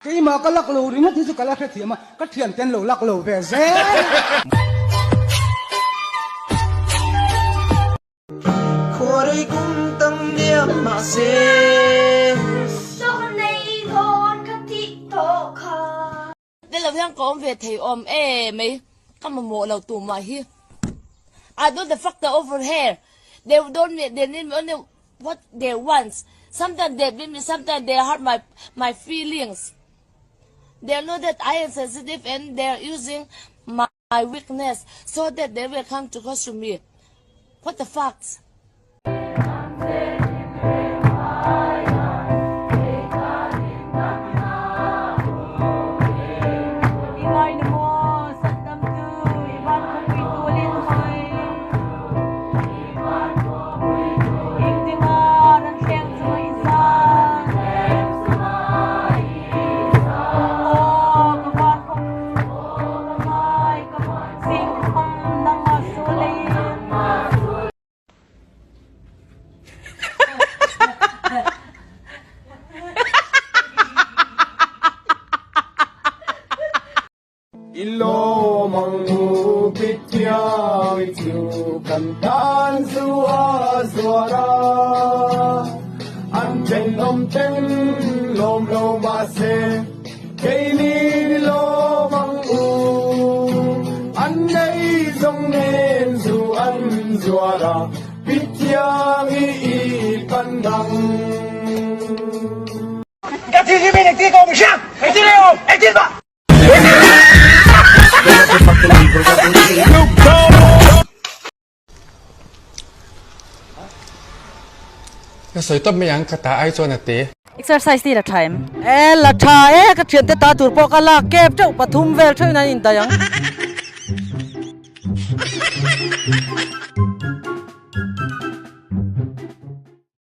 Keimah ka lak lo ringawt hi chu ka la hrethiam a, ka thiante an lo lak lo ve zel. Khuarei kum tam diam mahse. Sawk nei dawn ka tih tawh kha. Tel lo hian ka awm ve thei awm e mai ka mamawh lo tumah hi I don't the fuck the over here they don't need they need me only what they want sometimes they blame me sometimes they hurt my my feelings they know that I am sensitive and they are using my my weakness so that they will come to close to me what the fuck. I lawm ang u Pithiang i chu kan tan zu a zuar a, an thenawm ten lawm lo mahse keini ni lawm ang u. An nei zawng nen zu an zuar a, Pithiang i i pan ang. Ka thil hi min engtin ka awm i hria? Engtin nge awm? Engtin mah? Ka sawi tawp mai ang ka ta ai chuan a ti. Exercise ti la tha em? E la tha e, ka thiante ta tur pawh ka lak kep teuh pathum vel theuhin an indaih ang.